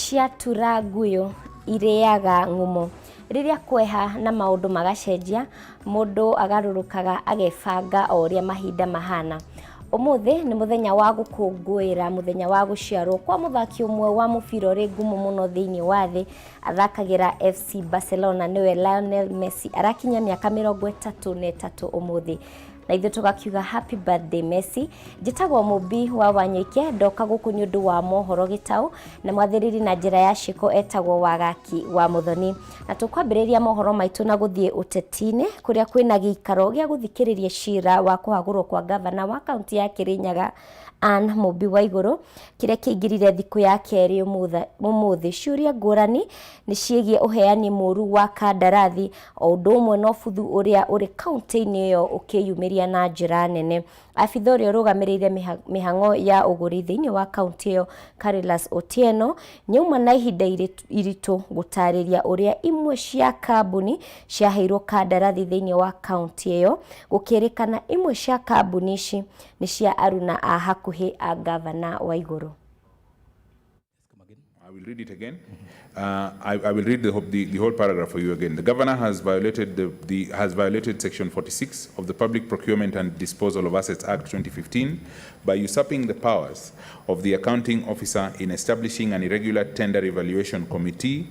Ciatura nguyo irĩaga ng'umo. Rĩrĩa kweha na maũndũ magacenjia, mũndũ agarũrũkaga agebanga o ũrĩa mahinda mahana. Ũmũthĩ nĩ mũthenya wa gũkũngũĩra mũthenya wa gũciarwo kwa mũthaki ũmwe wa mũbira ũrĩ ngumo mũno thĩinĩ wa thĩ, athakagĩra FC Barcelona nĩwe Lionel Messi. Arakinyia mĩaka 33 ũmũthĩ. Na ithuĩ tũgakiuga happy birthday Messi. Njĩtagwo Mũmbi wa Wanyoike, ndoka gũkũ nĩ ũndũ wa mohoro gĩtaũ, na mwathĩrĩri na njĩra ya ciĩko etagwo Wagaki wa Mũthoni. Na tũkwambĩrĩria mohoro maitũ na gũthiĩ ũteti-inĩ kũrĩa kwĩna gĩikaro gĩa gũthikĩrĩria cira wa kũhagũrwo kwa gavana wa kaunti ya Kĩrĩnyaga Ann Mũmbi Waigũrũ, kĩrĩa kĩingĩrire thikũ ya kerĩ ũmũthĩ. Ciũria ngũrani nĩ ciĩgiĩ ũheani mũru wa kandarathi o ũndũ ũmwe na ũbuthu ũrĩa ũrĩ kaunti-inĩ ĩyo ũkĩyumĩria na njĩra nene. Abitha ũrĩa ũrũgamĩrĩire mĩhang'o ya ũgũri thĩinĩ wa kaunti ĩyo Carilas Otieno nĩauma na ihinda iritũ gũtarĩria ũrĩa imwe cia kambuni ciaheirwo kandarathi thĩinĩ wa kaunti ĩyo, gũkĩrĩkana imwe cia kambuni ici nĩ cia aruna a hakuhĩ a ngavana Waigũrũ. I will read it again. I will read the whole paragraph for you again. The governor has violated, the, has violated Section 46 of the Public Procurement and Disposal of Assets Act 2015 by usurping the powers of the accounting officer in establishing an irregular tender evaluation committee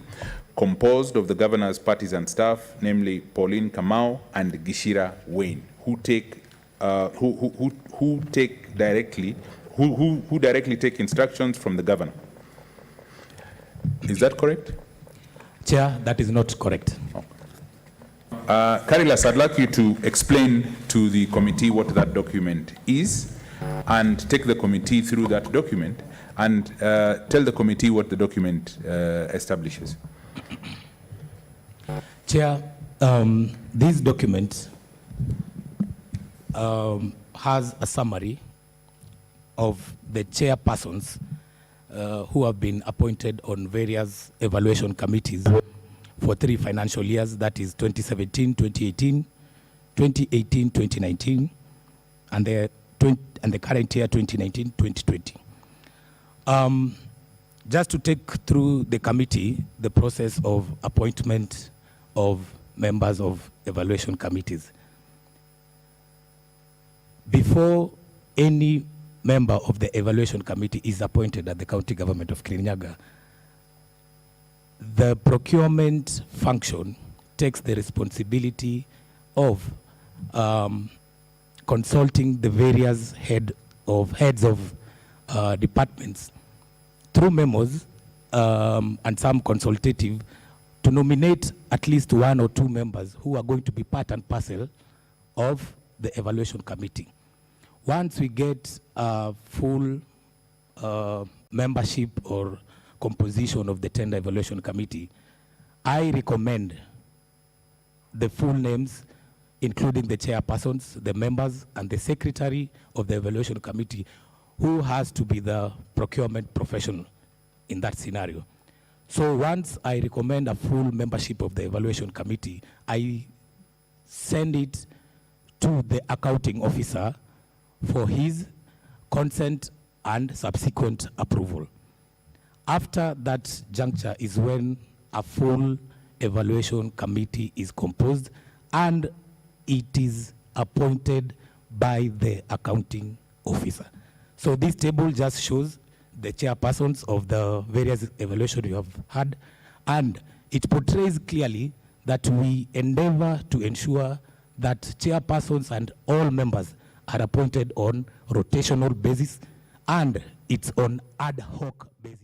composed of the governor's partisan staff, namely Pauline Kamau and Gishira Wayne, who take, who take directly, who directly take instructions from the governor. Is that correct? Chair, that is not correct. Okay. Carilas, I'd like you to explain to the committee what that document is and take the committee through that document and tell the committee what the document establishes. Chair, this document has a summary of the chairpersons who have been appointed on various evaluation committees for 3 financial years, that is 2017, 2018, 2018, 2019, and the current year 2019, 2020. Just to take through the committee the process of appointment of members of evaluation committees. Before any member of the evaluation committee is appointed at the county government of Kirinyaga, the procurement function takes the responsibility of consulting the various heads of departments through memos and some consultative to nominate at least 1 or 2 members who are going to be part and parcel of the evaluation committee. Once we get a full membership or composition of the tender evaluation committee, I recommend the full names, including the chairpersons, the members, and the secretary of the evaluation committee, who has to be the procurement professional in that scenario. So once I recommend a full membership of the evaluation committee, I send it to the accounting officer for his consent and subsequent approval. After that juncture is when a full evaluation committee is composed and it is appointed by the accounting officer. So this table just shows the chairpersons of the various evaluation we have had, and it portrays clearly that we endeavor to ensure that chairpersons and all members are appointed on rotational basis and it's on ad hoc basis.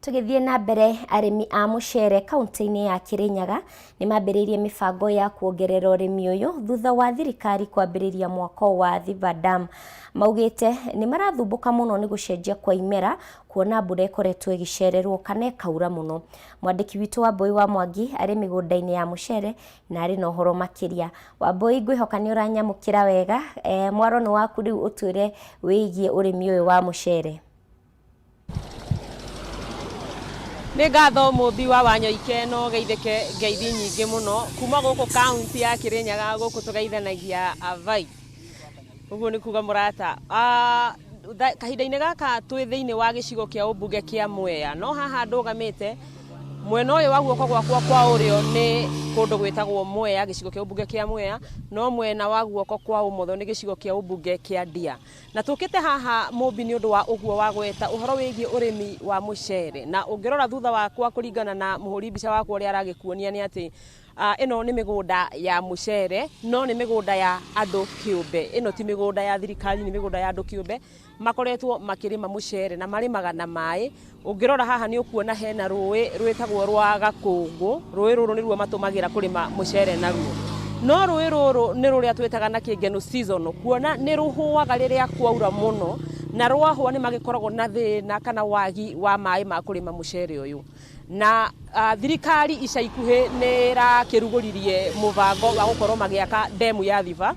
Tũgĩthiĩ na mbere, arĩmi a mũcere kaunti-inĩ ya Kĩrĩnyaga nĩ mambĩrĩirie mĩbango ya kuongerera ũrĩmi ũyũ thutha wa thirikari kwambĩrĩria mwako wa Thiba Dam. Maugĩte nĩ marathumbũka mũno nĩ gũcenjia kwa imera kuona mbura ĩkoretwo ĩgĩcererwo kana ĩkaura mũno. Mwandĩki witũ Wambui wa Mwangi arĩ mĩgũnda-inĩ ya mũcere na arĩ na ũhoro makĩria. Wambui, ngwĩhoka nĩ ũranyamũkĩra wega. Mwaro nĩ waku rĩu ũtwĩre wĩgiĩ ũrĩmi ũyũ wa mũcere. Nĩ ngatho Mũmbi wa Wanyoike no geithĩke ngeithi nyingĩ mũno kuma gũkũ kaunti ya Kĩrĩnyaga gũkũ tũgeithanagia Avai. Ũguo nĩ kuga mũrata. Kahinda-inĩ gaka twĩ thĩinĩ wa gĩcigo kĩa ũmbunge kĩa Mwea, no haha ndũgamĩte mwena ũyũ wa guoko gwakwa kwa ũrĩo nĩ kũndũ gwĩtagwo Mwea, gĩcigo kĩa ũmbunge kĩa Mwea, no mwena wa guoko kwa ũmotho nĩ gĩcigo kĩa ũmbunge kĩa Ndia. Na tũkĩte haha Mũmbi nĩ ũndũ wa ũguo wa gweta ũhoro wĩgiĩ ũrĩmi wa mũcere. Na ũngĩrora thutha wakwa kũringana na mũhũri mbica wakwa ũrĩa aragĩkuonia nĩ atĩ ĩno nĩ mĩgũnda ya mũcere, no nĩ mĩgũnda ya andũ kĩũmbe. Ĩno ti mĩgũnda ya thirikari, nĩ mĩgũnda ya andũ kĩũmbe makoretwo makĩrĩma mũcere na marĩmaga na maĩ. Ũngĩrora haha nĩ ũkuona hena rũĩ rwĩtagwo rwa Gakũngũ. Rũĩ rũrũ nĩruo matũmagĩra kũrĩma mũcere naruo. No rũĩ rũrũ nĩ rũrĩa twĩtaga na kĩngeno seasonal, kuona nĩ rũhũaga rĩrĩa kwaura mũno, na rwahũa nĩ magĩkoragwo na thĩna kana wagi wa maĩ ma kũrĩma mũcere ũyũ. Na thirikari ica ikuhĩ nĩ ĩrakĩrugũririe mũbango wa gũkorwo magĩaka ndemu ya Thiba.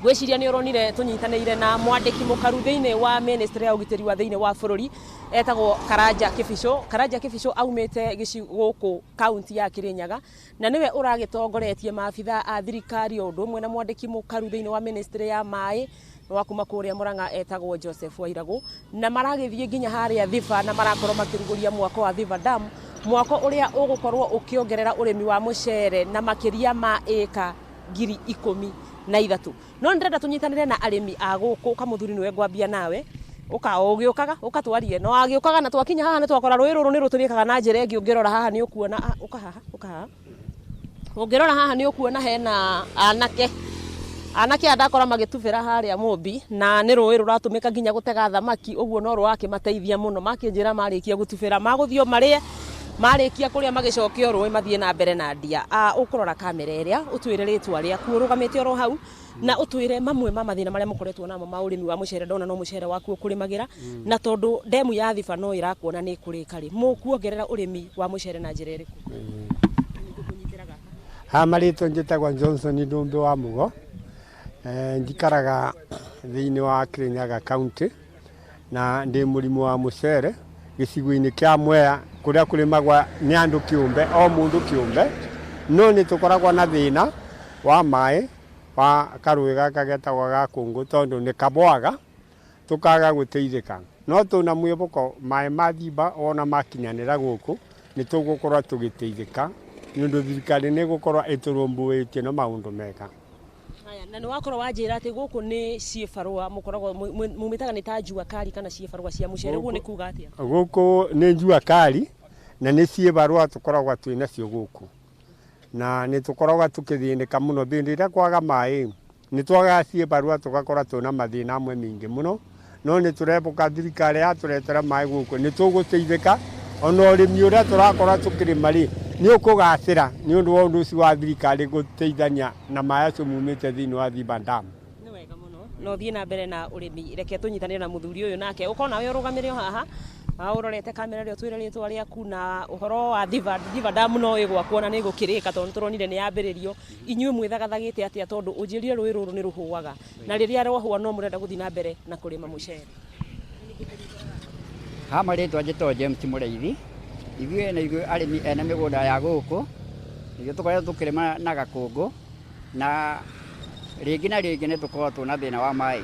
Ngwĩciria nĩ ũronire tũnyitanĩire na mwandĩki mũkaru thĩinĩ wa ministry ya ũgitĩri wa thĩinĩ wa bũrũri etagwo Karanja Kĩbicũ. Karanja Kĩbicũ aumĩte gũkũ kaunti ya Kĩrĩnyaga na nĩwe ũragĩtongoretie maabitha a thirikari o ũndũ ũmwe na mwandĩki mũkaru thĩinĩ wa ministry ya maĩ wa kuma kũrĩa Murang'a etagwo Joseph Wairagũ, na maragĩthiĩ nginya harĩa Thiba na marakorwo makĩrugũria mwako wa Thiba Dam, mwako ũrĩa ũgũkorwo ũkĩongerera ũrĩmi wa mũcere na makĩria ma ĩka 13,000. No nĩndĩrenda tũnyitanĩre na arĩmi a gũkũ. Kamũthuri nĩwe ngwambia nawe, ũka o ũgĩũkaga ũkatwarie no agĩũkaga, na twakinya haha nĩ twakora rũĩ rũrũ nĩ rũtũrĩkaga na njĩra ĩngĩ. Ũngĩrora haha nĩ ũkuona, ũka haha, ũka haha, ũngĩrora haha nĩ ũkuona hena anake anake aya ndakora magĩtubĩra harĩa Mũmbi, na nĩ rũĩ rũratũmĩka nginya gũtega thamaki, ũguo no rũrakĩmateithia mũno. Makĩnjĩra marĩkia gũtubĩra magũthiĩ o marĩe, marĩkia kũrĩa magĩcoke o rũĩ mathiĩ na mbere na ndia. Ũkũrora kamera ĩrĩa, ũtwĩre rĩtwa rĩaku ũrũgamĩte oro hau, na ũtwĩre mamwe ma mathĩna marĩa mũkoretwo namo ma ũrĩmi wa mũcere. Ndona no mũcere waku ũkũrĩmagĩra, na tondũ ndemu ya Thiba no ĩrakuona nĩ ĩkũrĩka rĩ, mũkuongerera ũrĩmi wa mũcere na njĩra ĩrĩkũ? Ha marĩtwa njĩtagwo Johnson Ndũmbĩ wa Mũgo. Njikaraga thĩinĩ wa Kirinyaga County na ndĩ mũrĩmi wa mũcere gĩcigo-inĩ kĩa Mwea kũrĩa kũrĩmagwa nĩ andũ kĩũmbe, o mũndũ kĩũmbe, no nĩ tũkoragwo na thĩna wa maĩ wa karũĩ gaka getagwo Gakũngũ, tondũ nĩ kabwaga tũkaga gũteithĩka. No twĩna mwĩhoko maĩ ma Thiba ona makinyanĩra gũkũ nĩ tũgũkorwo tũgĩteithĩka, nĩ ũndũ thirikari nĩ ĩgũkorwo ĩtũrũmbũĩtie na maũndũ mega. Haya, na nĩ wakorwo wanjĩra atĩ gũkũ nĩ ciĩbarũa mũkoragwo mumĩtaga nĩ ta njua kari kana ciĩbarũa cia mũcere, ũguo nĩ kuga atĩa? Gũkũ nĩ njua kari na nĩ ciĩbarũa tũkoragwo twĩ nacio gũkũ, na nĩ tũkoragwo tũkĩthĩnĩka mũno hĩndĩ ĩrĩa kwaga maĩ. Nĩ twagaga ciĩbarũa, tũgakorwo twĩna mathĩna amwe maingĩ mũno, no nĩ tũreboka thirikari yatũretera maĩ gũkũ nĩ tũgũteithĩka. Ona ũrĩmi ũrĩa tũrakorwo tũkĩrĩma rĩ, nĩ ũkũgacĩra nĩ ũndũ wa ũndũ ũcio wa thirikari gũteithania na maĩ acio mumĩte thĩinĩ wa Thiba Dam. Nĩ wega mũno na ũthiĩ na mbere na ũrĩmi. Reke tũnyitanĩre na mũthuri ũyũ nake, ũkorwo nawe ũrũgamĩre o haha ũrorete kamera ĩrĩa, ũtwĩre rĩtwa rĩaku na ũhoro wa Thiba. Thiba Dam no ĩgwakwo na nĩ ĩgũkĩrĩka, tondũ nĩ tũronire nĩ yambĩrĩrio. Inyuĩ mwĩthagathagĩte atĩa, tondũ ũnjĩrire rũĩ rũrũ nĩ rũhũaga, na rĩrĩa rwahũa no mũrenda gũthiĩ na mbere na kũrĩma mũcere? Ha marĩtwa njĩtagwo James Mũrĩithi. Ithuĩ na ithuĩ arĩmi ene mĩgũnda ya gũkũ, ithuĩ tũkoretwo tũkĩrĩma na Gakũngũ, na rĩngĩ na rĩngĩ nĩ tũkoragwo twĩna thĩna wa maĩ,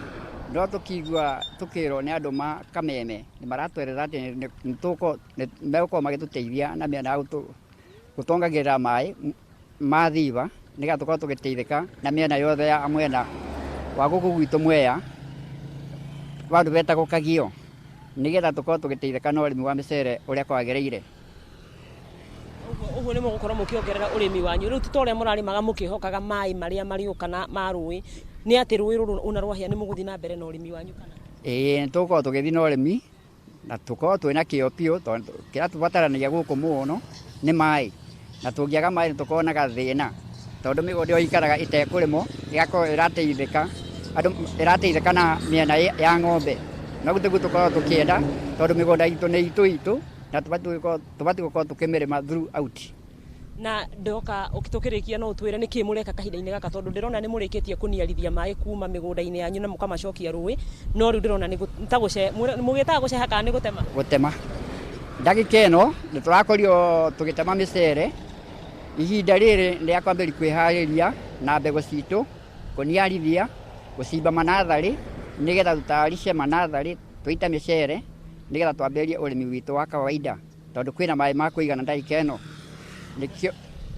no tũkigua tũkĩrwo nĩ andũ ma Kameme nĩ maratwerera atĩ nĩ megũkorwo magĩtũteithia na mĩena ya gũtongagĩrĩra maĩ ma Thiba, nĩgetha tũkorwo tũgĩteithĩka na mĩena yothe ya mwena wa gũkũ gwitũ Mwea, vandũ vetagwo Kagio, nĩgetha tũkorwo tũgĩteithĩka na ũrĩmi wa mĩcere ũrĩa kwagĩrĩire. Ũguo nĩ mũgũkorwo mũkĩongerera ũrĩmi wanyu rĩu, ti ta ũrĩa mũrarĩmaga mũkĩhokaga maĩ marĩa marĩũka na ma rũĩ, nĩ atĩ rũĩ rũrũ ona rwahĩa nĩ mũgũthiĩ na mbere na ũrĩmi wanyu kana? Ĩĩ, nĩ tũgũkorwo tũgĩthiĩ na ũrĩmi na tũkorwo twĩna kĩo biũ, tondũ kĩrĩa tũbataranagia gũkũ mũno nĩ maĩ, na tũngĩaga maĩ nĩ tũkoragwo na gathĩna, tondũ mĩgũnda ĩyo ĩikaraga ĩtekũrĩmwo ĩgakorwo ĩrateithĩka, andũ ĩrateithĩka na mĩena ya ng'ombe. No tiguo tũkoragwo tũkĩenda, tondũ mĩgũnda itũ nĩ itũ itũ na tũbatiĩ gũkorwo tũkĩmĩrĩma throughout. Na ndoka tũkĩrĩkia, no ũtwĩre nĩkĩ mũreka kahinda-inĩ gaka, tondũ ndĩrona nĩ mũrĩkĩtie kũniarithia maĩ kuma mĩgũnda-inĩ yanyu na mũkamacokia rũĩ, no rĩu ndĩrona nĩ ta gũce mũgĩtaga gũceha kana nĩ gũtema? Gũtema. Ndagĩka ĩno nĩ tũrakorio tũgĩtema mĩcere. Ihinda rĩrĩ nĩ rĩa kwambĩrĩria kwĩharĩria na mbegũ citũ, kũniarithia, gũcimba manatharĩ. Nĩgetha tũtayarishe manatharĩ tũite mĩcere nĩgetha twambĩrĩrie ũrĩmi witũ wa kawaida tondũ kwĩna maĩ ma kũigana ndagĩka ĩno nĩkĩo.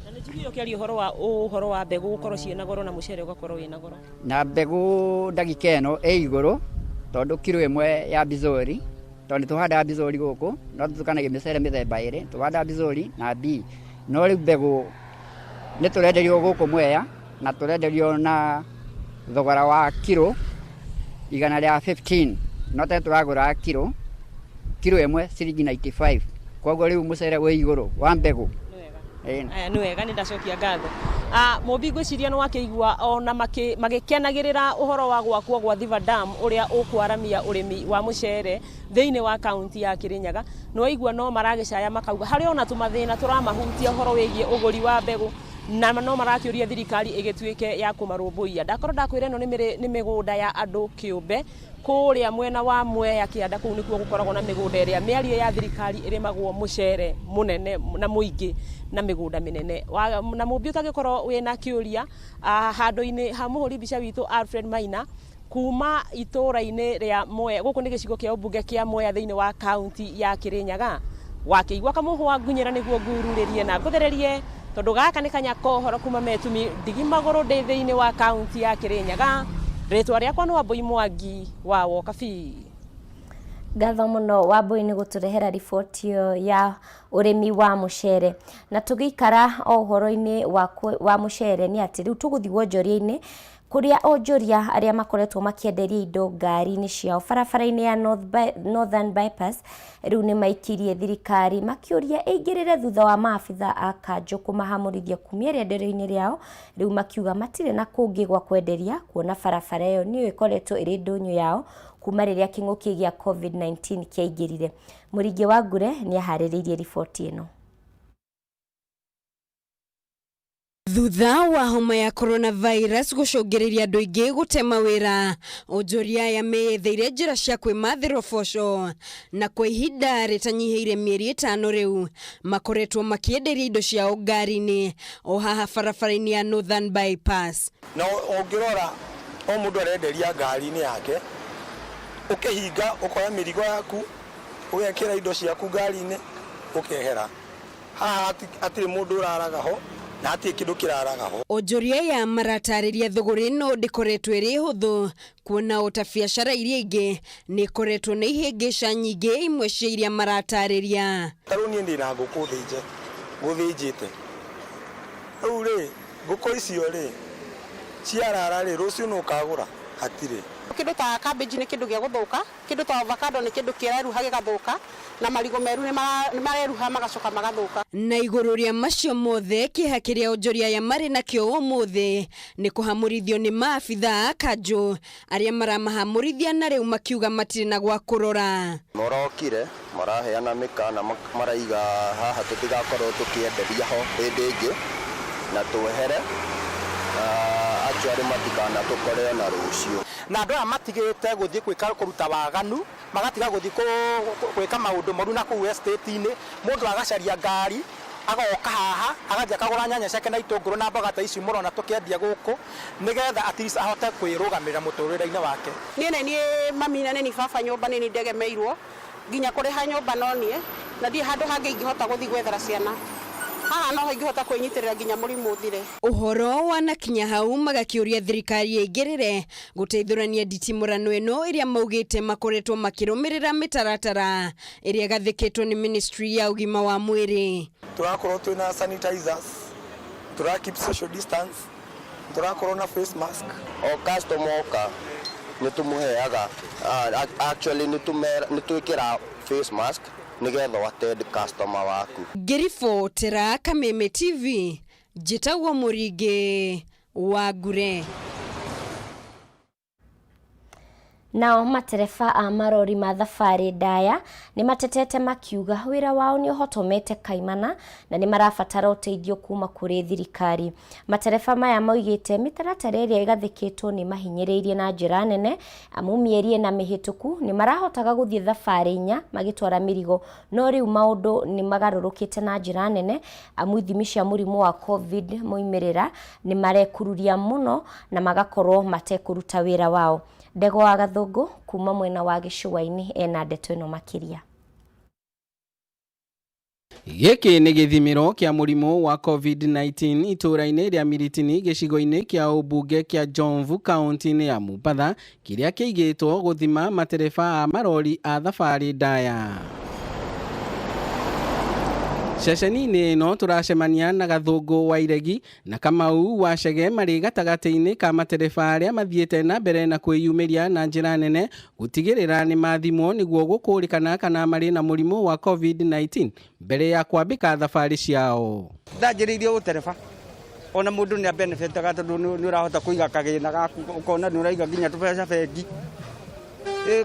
Na nĩ njiguire ũkĩaria ũhoro wa mbegũ gũkorwo ciĩna goro na mũcere ũgakorwo wĩna goro. Na mbegũ ndagĩka ĩno ĩ igũrũ tondũ kiro ĩmwe ya bizori, tondũ nĩ tũhandaga bizori gũkũ, no tũtukanagia mĩcere mĩthemba ĩrĩ, tũhandaga bizori na B, no rĩu mbegũ nĩ tũrenderio gũkũ Mwea na tũrenderio na thogora wa kiro 115, no tene tũragũraga kiro ĩmwe ciringi 95. Koguo rĩu mũcere wĩ igũrũ wa mbegũ. Ĩĩ. Aya, nĩ wega, nĩ ndacokia ngatho. Mũmbi, ngwĩciria nĩ wakĩigua ona magĩkenagĩrĩra ũhoro wa gwakwo gwa Thiba Dam ũrĩa ũkwaramia ũrĩmi wa mũcere thĩinĩ wa kaunti ya Kirinyaga. Nĩ waigua no maragĩcaya makauga harĩ ona tũmathĩna tũramahutia ũhoro wĩgiĩ ũgũri wa mbegũ, na no marakĩũria thirikari ĩgĩtuĩke ya kũmarũmbũiya. Ndakorwo ndakwĩra ĩno nĩ mĩgũnda ya andũ kĩũmbe kũrĩa mwena wa Mwea kĩanda, kũu nĩkuo gũkoragwo na mĩgũnda ĩrĩa mĩario ya thirikari ĩrĩmagwo mũcere mũnene na mũingĩ na mĩgũnda mĩnene. Na mũmbi ũtangĩkorwo wĩna kĩũria, handũ-inĩ ha mũhũri mbica witũ Alfred Maina kuma itũũra-inĩ rĩa Mwea, gũkũ nĩ gĩcigo kĩa ũmbunge kĩa Mwea thĩinĩ wa kaunti ya Kirinyaga, wakĩigua kamũhwa ngunyĩra nĩguo ngururĩrie na ngũthererie, tondũ gaka nĩ kanyako ũhoro kuma metumi ndigi magũrũ ndĩ thĩinĩ wa kaunti ya Kirinyaga. Rĩtwa rĩakwa nĩ Wambui Mwangi wa Wokabi. Ngatho mũno, Wambui, nĩ gũtũrehera riboti ĩyo ya ũrĩmi wa mũcere. Na tũgĩikara o ũhoro-inĩ wa mũcere, nĩ atĩ rĩu tũgũthiĩ wonjoria-inĩ kũrĩa onjoria arĩa makoretwo makĩenderia indo ngari-inĩ ciao barabara-inĩ ya Northern Bypass rĩu nĩ maikirie thirikari makĩũria ĩingĩrĩre thutha wa maabitha a kanjũ kũmahamũrithia kumia rĩenderio-inĩ rĩao. Rĩu makiuga matirĩ na kũngĩ gwa kwenderia, kuona barabara ĩyo nĩyo ĩkoretwo ĩrĩ ndũnyũ yao kuma rĩrĩa kĩng'ũki gĩa COVID-19 kĩaingĩrire. Mũringi wa Ngure nĩ aharĩrĩirie riboti ĩno. Thutha wa homa ya coronavirus gũcũngĩrĩria andũ aingĩ gũte mawĩra, onjoria aya meyetheire njĩra cia kwĩmathĩra ũboco, na kwa ihinda rĩtanyihĩire mĩeri 5 rĩu makoretwo makĩenderia indo ciao ngari-inĩ o haha barabara-inĩ ya Northern Bypass. Na ũngĩrora, o mũndũ arenderia ngari-inĩ yake, ũkĩhinga ũkoya mĩrigo yaku, ũgekĩra indo ciaku ngari-inĩ, ũkehera haha. Hatirĩ mũndũ ũraraga ho na hatirĩ kĩndũ kĩraraga ho. Onjoria aya maratarĩria thũgũrĩ ĩno ndĩkoretwo ĩrĩ hũthũ, kuona o ta biacara iria ingĩ nĩ ĩkoretwo na ihĩngĩca nyingĩ, imwe cia iria maratarĩria. Ta rĩu niĩ ndĩna ngũkũ thĩnje, ngũthĩnjĩte rĩu rĩ, ngũkũ icio rĩ ciarara rĩ, rũciũ nũ ũkagũra? Hatirĩ. Kĩndũ ta cabbage nĩ kĩndũ gĩa gũthũka, kĩndũ ta avocado nĩ kĩndũ kĩreruha gĩgathũka, na marigũ meru nĩ mareruha magacoka magathũka. Na igũrũ rĩa macio mothe, kĩeha kĩrĩa onjoria aya marĩ nakĩo ũmũthĩ nĩ kũhamũrithio nĩ maabitha a kanjũ arĩa maramahamũrithia, na rĩu makiuga matirĩ na gwa kũrora. Marokire maraheana mĩkana, maraiga haha tũtigakorwo tũkĩenderia ho hĩndĩ ĩngĩ na twehere actually matikana tũkore ona rũciũ. Na andũ aya matigĩte gũthiĩ gwĩka kũruta waganu, magatiga gũthiĩ gwĩka maũndũ moru na kũu estate-inĩ. Mũndũ agacaria ngari, agoka haha, agathiĩ akagũra nyanya ciake na itũngũrũ na mboga ta ici mũrona tũkĩendia gũkũ, nĩgetha at least ahote kwĩrũgamĩrĩra mũtũrĩre-inĩ wake. Niĩ nĩ niĩ mami na nĩ niĩ baba nyũmba, nĩ niĩ ndegemeirwo nginya kũrĩha nyũmba, no niĩ na ndirĩ handũ hangĩ ingĩhota gũthiĩ gwethera ciana. Haha noho ingĩhota kwĩnyitĩrĩra nginya mũrimũ ũthire. Ũhoro wanakinya hau magakĩũria thirikari ĩingĩrĩre gũteithũrania nditimũrano ĩno ĩrĩa maugĩte makoretwo makĩrũmĩrĩra mĩtaratara ĩrĩa ĩgathĩkĩtwo nĩ ministry ya ũgima wa mwĩrĩ. Tũrakorwo twĩna sanitizers, tũra keep social distance, tũrakorwo na face mask. O customer oka nĩ tũmũheaga, actually nĩ twĩkĩra face mask nĩgetha attend customer waku. Ngĩribotera Kameme TV, njĩtagwo Mũringĩ wa Ngure. Nao matereba a marori ma thabarĩ ndaya nĩ matetete makiuga wĩra wao nĩ ũhotomete kaimana na nĩ marabatara ũteithio kuma kũrĩ thirikari. Matereba maya maugĩte mĩtaratara ĩrĩa ĩgathĩkĩtwo nĩ mahinyĩrĩirie na njĩra nene, amu mĩeri 4 mĩhĩtũku nĩ marahotaga gũthiĩ thabarĩ 4 magĩtwara mĩrigo, no rĩu maũndũ nĩ magarũrũkĩte na njĩra nene, amu ithimi cia mũrimũ wa COVID moimĩrĩra nĩ marekururia mũno na magakorwo matekũruta wĩra wao. Ndegwa wa Gathũngũ kuma mwena wa gĩcũa-inĩ ena ndeto ĩno makĩria. Gĩkĩ nĩ gĩthimĩro kĩa mũrimũ wa COVID-19 itũũra-inĩ rĩa Miritini gĩcigo-inĩ kĩa ũmbunge kĩa Jomvu kaunti-inĩ ya Mombatha kĩrĩa kĩigĩtwo gũthima matereba a marori a thabarĩ ndaya. Ceceni-inĩ ĩno tũracemania na Gathũngũ wa Iregi na Kamau wa Chege marĩ gatagatĩ-inĩ ka matereba arĩa mathiĩte na mbere na kwĩyumĩria na njĩra nene gũtigĩrĩra nĩ mathimwo nĩguo gũkũrĩkana kana marĩ na mũrimũ wa COVID-19 mbere ya kwambĩka thabarĩ ciao. Ndanjĩrĩirie gũtereba ona mũndũ nĩ abenefitaga tondũ nĩ ũrahota kũiga kagĩna gaku ũkona nĩ ũraiga nginya tũbeca bengi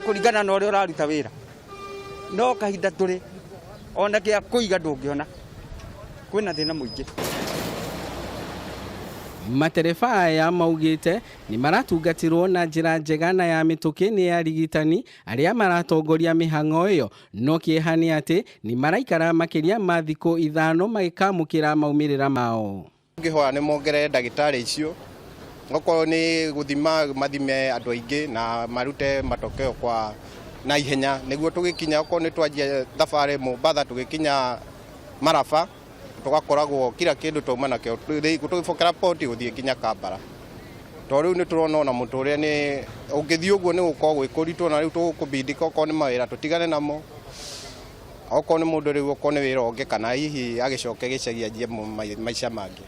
kũringana na ũrĩa ũraruta wĩra, no kahinda tũrĩ ona kĩa kũiga ndũngĩona, kwĩna thĩna mũingĩ. Matereba aya maugĩte nĩ maratungatĩrwo na njĩra njega na ya mĩtũkĩ nĩ arigitani arĩa maratongoria mĩhang'o ĩyo, no kĩeha nĩ atĩ nĩ maraikara makĩria ma thikũ 5 magĩkamũkĩra maumĩrĩra mao. Ngĩhoya nĩ mongerere ndagĩtarĩ icio, okorwo nĩ gũthima mathime andũ aingĩ na marute matokeo kwa na ihenya nĩguo tũgĩkinya, okorwo nĩ twanjia thabarĩ Mombatha tũgĩkinya Maraba tũgakoragwo kila kĩndũ twauma nakĩo tũgĩbokera poti gũthiĩ nginya Kampala. To rĩu nĩ tũrona ona mũtũrĩre nĩ ũngĩthiĩ ũguo nĩ gũkorwo gwĩ kũritũ, na rĩu tũgũkũbindika okorwo nĩ mawĩra tũtigane namo, okorwo nĩ mũndũ rĩu okorwo nĩ wĩra ũngĩ kana hihi agĩcoke gĩcagi anjie maica mangĩ.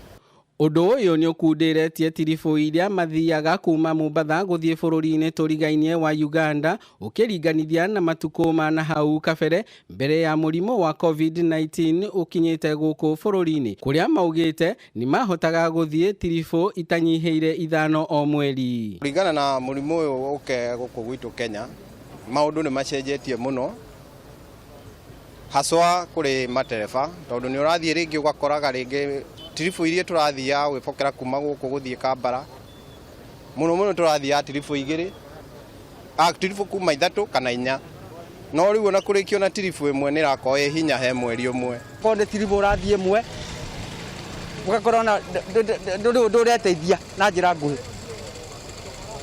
Ũndũ ũyũ nĩ ũkundĩrĩtie tiribũ iria mathiaga kuma Mombatha gũthiĩ bũrũri-inĩ tũrigainie wa Uganda ũkĩringanithia na matukũ ma nahau kabere mbere ya mũrimũ wa COVID-19 ũkinyĩte gũkũ bũrũri-inĩ, kũrĩa maugĩte nĩ mahotaga gũthiĩ tiribũ itanyihĩire 5 o mweri. Kũringana na mũrimũ ũyũ ũke gũkũ gwitũ Kenya, maũndũ nĩ macenjetie mũno haswa kũrĩ matereba, tondũ nĩ ũrathiĩ rĩngĩ ũgakoraga rĩngĩ tiribũ iria tũrathiaga gwĩbokera kuma gũkũ gũthiĩ Kampala, mũno mũno tũrathiaga tiribũ 2, tiribũ kuma 3 kana 4, no rĩu ona kũrĩkio na tiribũ 1 nĩ ĩrakorwo ĩ hinya he mweri ũmwe. Okorwo nĩ tiribũ ũrathiĩ 1 ũgakorwo na ndũreteithia na njĩra nguhĩ,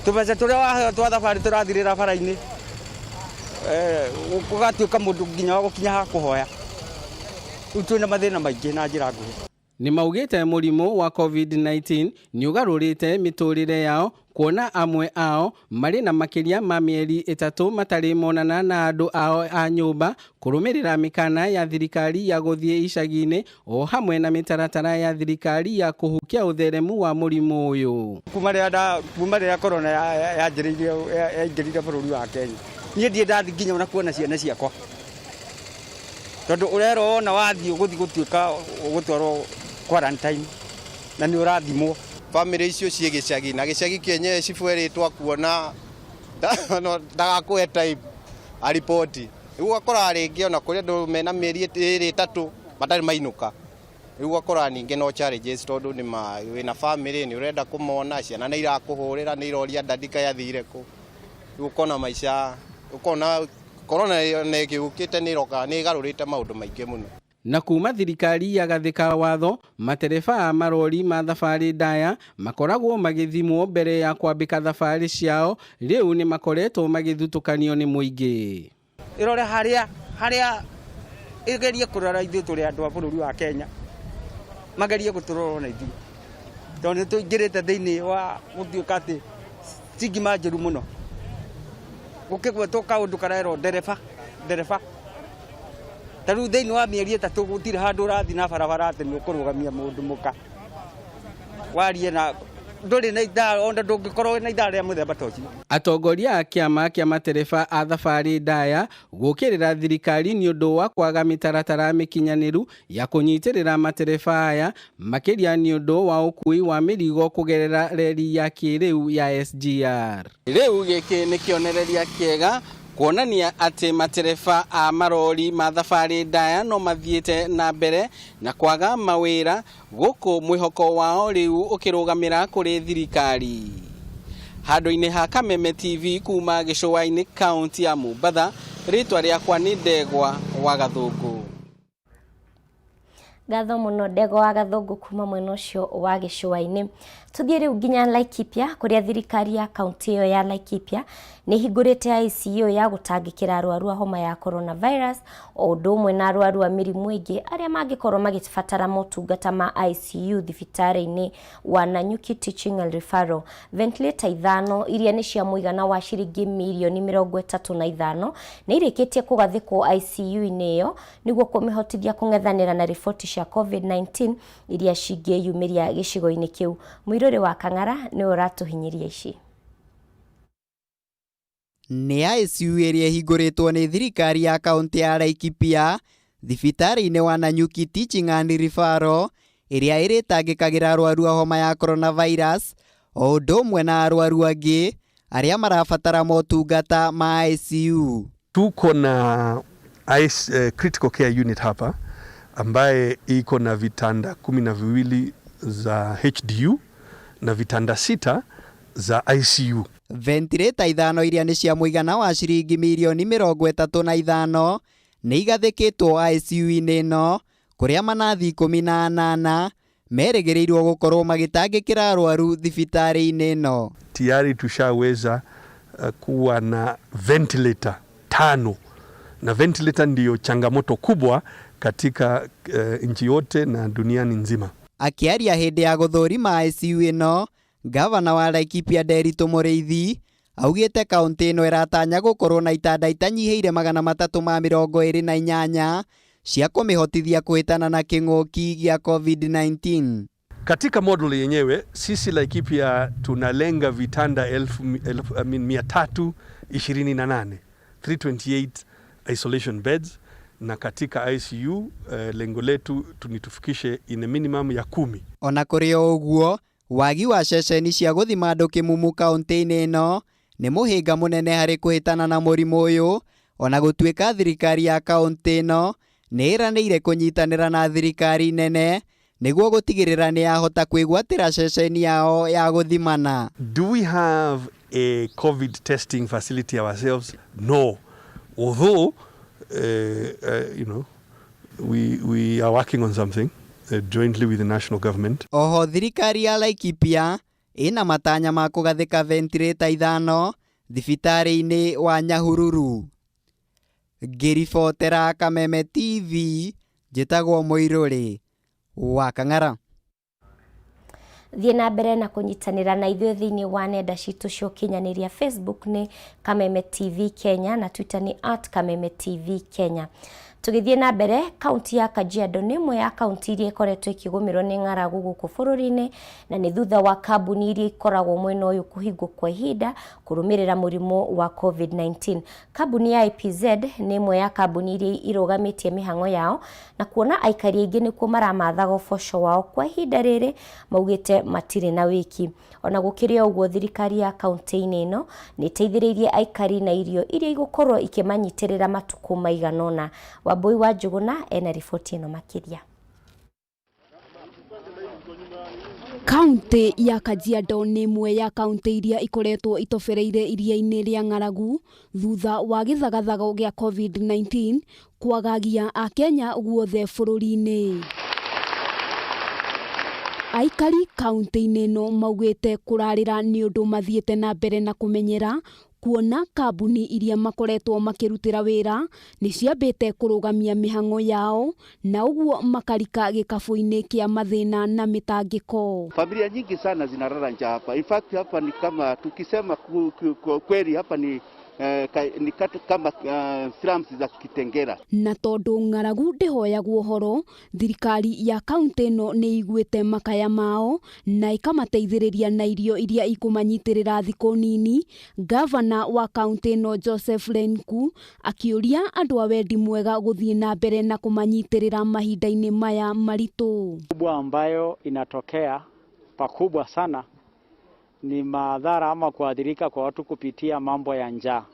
tũbeca tũrĩa waheo twa thabarĩ tũrathirĩra bara-inĩ, gũgatuĩka mũndũ nginya wa gũkinya ha kũhoya. Rĩu twĩna mathĩna maingĩ na njĩra nguhĩ. Nĩ maugĩte mũrimũ wa COVID-19 nĩ ũgarũrĩte mĩtũrĩre yao, kuona amwe ao marĩ na makĩria ma mĩeri 3 matarĩ monana na andũ ao a nyũmba, kũrũmĩrĩra mĩkana ya thirikari ya gũthiĩ icagi-inĩ o hamwe na mĩtaratara ya thirikari ya kũhukia ũtheremu wa mũrimũ ũyũ. Kuma rĩrĩa corona yaingĩrire bũrũri wa Kenya, niĩ ndirĩ ndathiĩ nginya ona kuona ciana ciakwa, tondũ ũrerwo wona wathiĩ ũgũthiĩ gũtuĩka ũgũtwarwo quarantine na nĩ ũrathimwo. Bamĩrĩ icio ciĩ gĩcagi na gĩcagi kĩenyewe cibũ erĩtwo kuona ndagakũhe time aripoti, rĩu ũgakora rĩngĩ ona kũrĩ andũ mena mĩeri 2 3 matarĩ mainũka, rĩu ũgakora ningĩ no challenges, tondũ nĩ wĩna bamĩrĩ nĩ ũrenda kũmona, ciana nĩ irakũhũrĩra, nĩ iroria ndadi kaĩ athire kũ, rĩu ũkona maica, ũkona corona nĩ ĩgĩũkĩte nĩ ĩroka nĩ ĩgarũrĩte maũndũ maingĩ mũno. Na kuma thirikari yagathĩka watho, matereba a marori ma thabarĩ ndaya makoragwo magĩthimwo mbere ya kwambĩka thabarĩ ciao, rĩu nĩ makoretwo magĩthutũkanio nĩ mũingĩ. Ĩrore harĩa ĩgerie kũrora ithuĩ tũrĩ andũ a bũrũri wa Kenya, magerie gũtũrora ona ithuĩ, tondũ nĩ tũingĩrĩte thĩinĩ wa gũtuĩka atĩ stigma njũru mũno, gũkĩgwetwo kaũndũ karerwo ndereba ndereba. Ta rĩu thĩinĩ wa mĩeri 3 gũtirĩ handũ ũrathiĩ na barabara atĩ nĩ ũkũrũgamia mũndũ mũka warie na ndũrĩ na ithaa, ona ndũngĩkorwo wĩna ithaa rĩa mũthemba ta ũcio. Atongoria a kĩama kĩa matereba a thabarĩ ndaya gũkĩrĩra thirikari nĩ ũndũ wa kwaga mĩtaratara mĩkinyanĩru ya kũnyitĩrĩra matereba aya, makĩria nĩ ũndũ wa ũkui wa mĩrigo kũgerera reri ya kĩrĩu ya SGR. Rĩu gĩkĩ nĩ kĩonereria kĩega kuonania atĩ matereba a marori ma thabarĩ ndaya no mathiĩte na mbere na kwaga mawĩra, gũkũ mwĩhoko wao rĩu ũkĩrũgamĩra kũrĩ thirikari. Handũ-inĩ ha Kameme TV kuma gĩcũa-inĩ kaunti ya Mombatha, rĩtwa rĩakwa nĩ Ndegwa wa Gathũngũ. Ngatho mũno Ndegwa wa Gathũngũ kuma mwena ũcio wa gĩcũa-inĩ. Tũthiĩ rĩu nginya Laikipia kũrĩa thirikari ya kaunti ĩyo ya Laikipia nĩ ĩhingũrĩte ICU ya gũtangĩkĩra arwaru a homa ya coronavirus o ũndũ ũmwe na arwaru a mĩrimũ ĩngĩ arĩa mangĩkorwo magĩbatara motungata ma ICU thibitarĩ-inĩ wa Nanyuki Teaching and Referral. Ventilator ithano iria nĩ cia mũigana wa ciringi mirioni 35 nĩ irĩkĩtie kũgathĩkwo ICU-inĩ ĩyo nĩguo kũmĩhotithia kũng'ethanĩra na riboti cia COVID-19 iria cingĩyumĩria gĩcigo-inĩ kĩu. Mũirũrĩ wa Kang'ara nĩwe ũratũhinyĩria ici. Nĩ ICU ĩrĩa ĩhingũrĩtwo nĩ thirikari ya kaunti ya Laikipia thibitarĩ-inĩ wa Nanyuki Teaching and Referral ĩrĩa ĩrĩtangĩkagĩra arwaru a homa ya coronavirus o ũndũ ũmwe na arwaru angĩ arĩa marabatara motungata ma ICU. Tuko na critical care unit hapa ambaye iko na vitanda 12 za HDU na vitanda 6 za ICU. Ventilator ithano iria nĩ cia mũigana wa ciringi mirioni 35 nĩ igathĩkĩtwo ICU-inĩ ĩno kũrĩa manathi 18 merĩgĩrĩirwo gũkorwo magĩtangĩkĩra arwaru thibitarĩ-inĩ ĩno. Tayari tushaweza kuwa na ventilator 5 na ventilator ndiyo changamoto kubwa katika nchi yote na duniani nzima. Akĩaria hĩndĩ ya gũthũrima ICU ĩno, gavana wa Laikipia Nderitu Mũrĩithi augĩte kaunti ĩno ĩratanya gũkorwo na itanda itanyihĩire 328 cia kũmĩhotithia kũhĩtana na kĩng'ũki gĩa COVID-19. Katika model yenyewe sisi Laikipia tunalenga vitanda 328, 328 isolation beds, na katika ICU lengo letu tunitufikishe in a minimum ya 10. Ona kũrĩ o ũguo, wagi wa ceceni cia gũthima andũ kĩmumu kaunti-inĩ ĩno nĩ mũhĩnga mũnene harĩ kũhĩtana na mũrimũ ũyũ, ona gũtuĩka thirikari ya kaunti ĩno nĩ ĩranĩire kũnyitanĩra na thirikari nene nĩguo gũtigĩrĩra nĩ yahota kwĩgwatĩra ceceni yao ya gũthimana. Do we have a COVID testing facility ourselves? No. Although you know, we are working on something jointly with the national government. Oho thirikari ya Laikipia ĩna matanya ma kũgathĩka ventilator 5 thibitarĩ-inĩ wa Nyahururu. Ngĩribotera Kameme TV, njĩtagwo Mũirũrĩ wa Kang'ara. Thiĩ na mbere na kũnyitanĩra na ithuĩ thĩinĩ wa nenda citũ cia ũkinyanĩria. Facebook nĩ Kameme TV Kenya na Twitter nĩ @KamemeTV Kenya. Tũgĩthiĩ na mbere, kaunti ya Kajiado nĩ ĩmwe ya kaunti iria ikoretwo ikĩgũmĩrwo nĩ ng'aragu gũkũ bũrũri-inĩ, na nĩ thutha wa kambuni iria ikoragwo mwena ũyũ kũhingwo kwa ihinda kũrũmĩrĩra mũrimũ wa COVID-19. Kambuni ya IPZ nĩ ĩmwe ya kambuni iria irũgamĩtie mĩhang'o yao, na kuona aikari aingĩ nĩkuo maramathaga ũboco wao kwa ihinda rĩrĩ, maugĩte matirĩ na wĩki. Ona gũkĩrĩ o ũguo, thirikari ya kaunti-inĩ ĩno nĩ ĩteithĩrĩirie aikari na irio iria igũkorwo ikĩmanyitĩrĩra matukũ maigana ũna. Wambui wa Njũgũna ena riboti ĩno makĩria. Kaunti ya Kajiado nĩ ĩmwe ya kaunti iria ikoretwo itobereire iria-inĩ rĩa ng'aragu thutha wa gĩthagathago gĩa COVID-19 kwagagia Akenya guothe bũrũri-inĩ. Aikari kaunti-inĩ ĩno maugĩte kũrarĩra nĩ ũndũ mathiĩte na mbere na kũmenyera kuona kambuni iria makoretwo makĩrutĩra wĩra nĩ ciambĩte kũrũgamia mĩhang'o yao na ũguo makarika gĩkabũ-inĩ kĩa mathĩna na mĩtangĩko. Familia nyingi sana zinalala njaa hapa. In fact hapa ni kama tukisema kweli hapa ni kama slums za Kitengela. Na tondũ ng'aragu ndĩhoyagwo ũhoro, thirikari ya kaunti ĩno nĩ iguĩte makaya mao na ĩkamateithĩrĩria na irio iria ikũmanyitĩrĩra thikũ nini. Gavana wa kaunti ĩno Joseph Lenku akĩũria andũ a wendi mwega gũthiĩ na mbere na kũmanyitĩrĩra mahinda-inĩ maya maritũ. Kubwa ambayo inatokea pakubwa sana ni madhara ama kuadhirika kwa watu kupitia mambo ya njaa.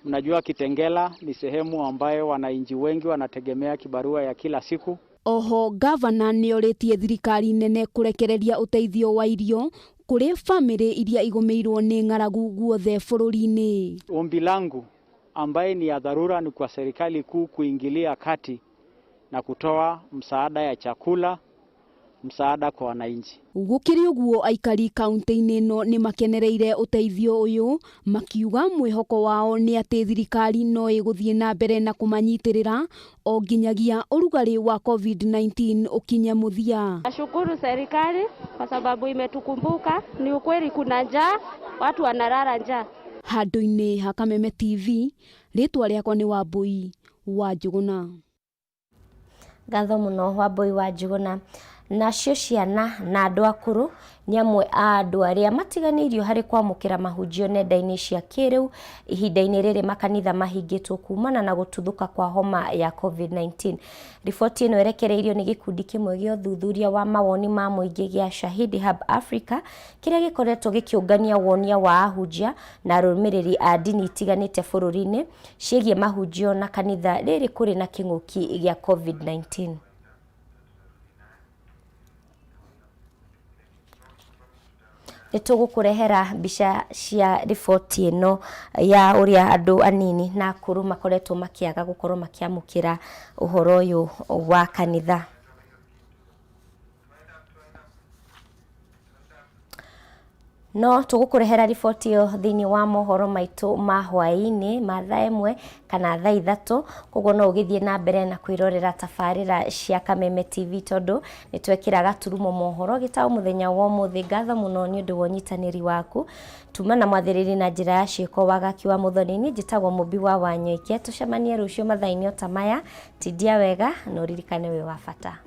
Mnajua Kitengela ni sehemu ambayo wananchi wengi wanategemea kibarua ya kila siku. Oho gavana nĩorĩtie thirikari nene kũrekereria ũteithio wa irio kũrĩ famĩlĩ iria igũmĩirwo nĩ ng'aragu guothe bũrũri-inĩ. Ombi langu ambaye ni ya dharura ni kwa serikali kuu kuingilia kati na kutoa msaada ya chakula, msaada kwa wananchi. Gũkĩrĩ ũguo aikari kaunti-inĩ ĩno nĩ makenereire ũteithio ũyũ makiuga mwĩhoko wao nĩ atĩ thirikari no ĩgũthiĩ na mbere na kũmanyitĩrĩra o nginyagia ũrugarĩ wa COVID-19 ũkinye mũthia. Nashukuru serikali kwa sababu imetukumbuka. Ni ukweli kuna njaa, watu wanalala njaa. Handũ-inĩ ha Kameme TV, rĩtwa rĩakwa nĩ Wambui wa Njũgũna. Ngatho mũno Wambui wa Njũgũna. Nacio ciana na andũ akũrũ nĩ amwe a andũ arĩa matiganĩirio harĩ kwamũkĩra mahunjio nenda-inĩ cia kĩrĩu ihinda-inĩ rĩrĩ makanitha mahingĩtwo kumana na gũtuthũka kwa homa ya COVID-19. Riboti ĩno ĩrekereirio nĩ gĩkundi kĩmwe gĩa ũthuthuria wa mawoni ma mũingĩ gĩa Shahidi Hub Africa kĩrĩa gĩkoretwo gĩkĩũngania wonia wa ahunjia na arũmĩrĩri a ndini itiganĩte bũrũri-inĩ ciĩgiĩ mahunjio na kanitha rĩrĩ kũrĩ na kĩng'ũki gĩa COVID-19. Nĩ tũgũkũrehera mbica cia riboti ĩno ya ũrĩa andũ anini na akũrũ makoretwo makĩaga gũkorwo makĩamũkĩra ũhoro ũyũ wa kanitha. No tũgũkũrehera riboti ĩyo thĩinĩ wa mohoro maitũ ma hwaĩ-inĩ ma thaa 1 kana thaa 3, koguo no ũgĩthiĩ na mbere na kwĩrorera tabarĩra cia Kameme TV tondũ nĩ twekĩra gaturumo mohoro gĩtaũ mũthenya wa ũmũthĩ. Ngatho mũno nĩ ũndũ wa ũnyitanĩri waku. Tuma na mwathĩrĩri na njĩra ya ciĩko Wagaki wa Mũthoni. Niĩ njĩtagwo Mũmbi wa Wanyoike. Tũcemanie rũciũ mathaa-inĩ o ta maya. Tindia wega na ũririkane wĩ wa bata.